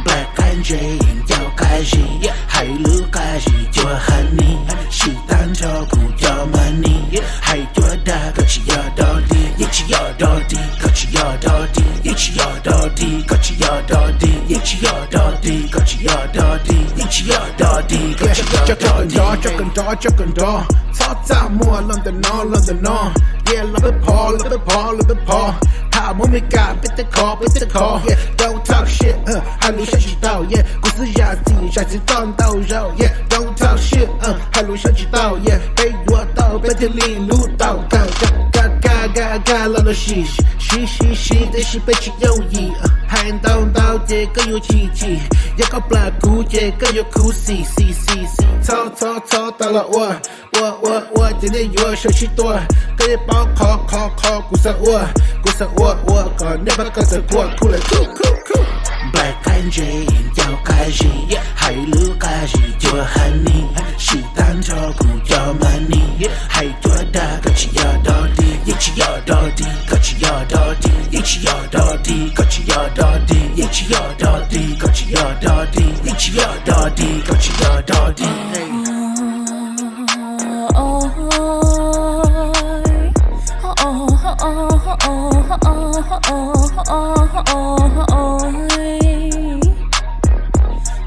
Nplaig qab ntse, ncaug qab zib, hais lub qab zib cuag honey, sim tag nrho kuv cov money, hais cuag dag koj tsis yog dog dig, yeej tsis yog dog dig, koj tsis yog dog dig, yeej tsis yog dog dig, koj tsis yog dog dig, yeej tsis yog dog dig, koj tsis yog dog dig, yeej tsis yog dog dig, koj tsis yog dog dig. Tso kawm nrov, tso kawm nrov, txhob txaj muag los ntawm no los ntawm no. Yeah, los peb phov, los peb phov, los peb phov. Tham mus Mes Kas peb tej khov, peb tej khov. Yeah, don't talk shit, hais lus saib tsis taus. Yeah, kuv xub zam txim, zam txim toj ntau zaus. Yeah, don't talk shit, hais lus saib tsis taus. Yeah, peb yuav tau peb thiaj li hlub tau. Kag kag kag kag los los sim, siv siv siv tab sis peb tsis yooj yim. Hais ntau ntau ces koj yuav chim chim, yog koj plam kuv ces koj yuav khuv xim xim xim xim. Txhob txhob txhob tau los ua ua ua ua ces nej yuav sawv sib tua. Koj yeej paub qhov qhov qhov kuv xav ua, kuv xav ua ua kom nej pab koj txawv kua kuj lawm kuj kuj kuj. Nplaig qab ntse, ncaug qab zib, hais lub qab zib cuag honey, sim tag nrho kuv cov money, hais cuag dag koj tsis yog dog dig, yeej tsis yog dog dig, koj tsis yog dog dig, yeej tsis yog dog dig, koj tsis yog dog dig, yeej tsis yog dog dig, koj tsis yog dog dig, yeej tsis yog dog dig, koj tsis yog dog dig.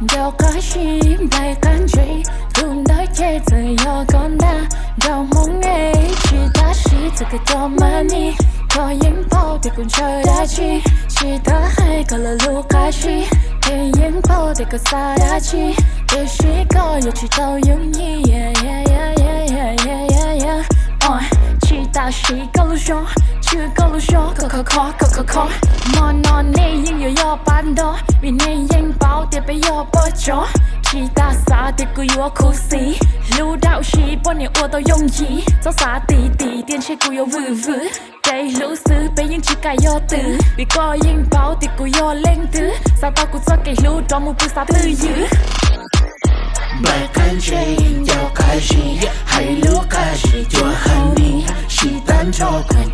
Ncaug qab zib nplaig qab ntse, tus ntawd ces txawm yog koj ntag. Nraug Hmoob es tsis tab sis txawm kawg cov money, koj yeej paub tias kuv ntshaw dab tsi, tsis tau hais koj lub qab zib, ces yeej paub tias koj xav dab tsi, tiam sis koj yuav tsis tau yooj yim. Tsis tau siv koj lub zog, tshwm koj lub zog, koj khov kho, koj khov kho. Hmo no nej yeej yuav yog pab nrog, vim nej yeej paub tias peb yog poj tsov. Tsis tas xav tias kuv yuav khuv xim, hlub dab tsi poj niam ua tau yooj yim. Txhob xav tim tim tias ntshe kuv yuav vwm vwm, kev hlub xwb peb yeej tsis kam yog twm, vim koj yeej paub tias kuv yog leej twg. Xav tau kuv txoj kev hlub rov mus pw xav twj ywm. Nplaig qab ntse, ncaug qab zib, hais lub qab zib cuag honey, sim tag nrho kuv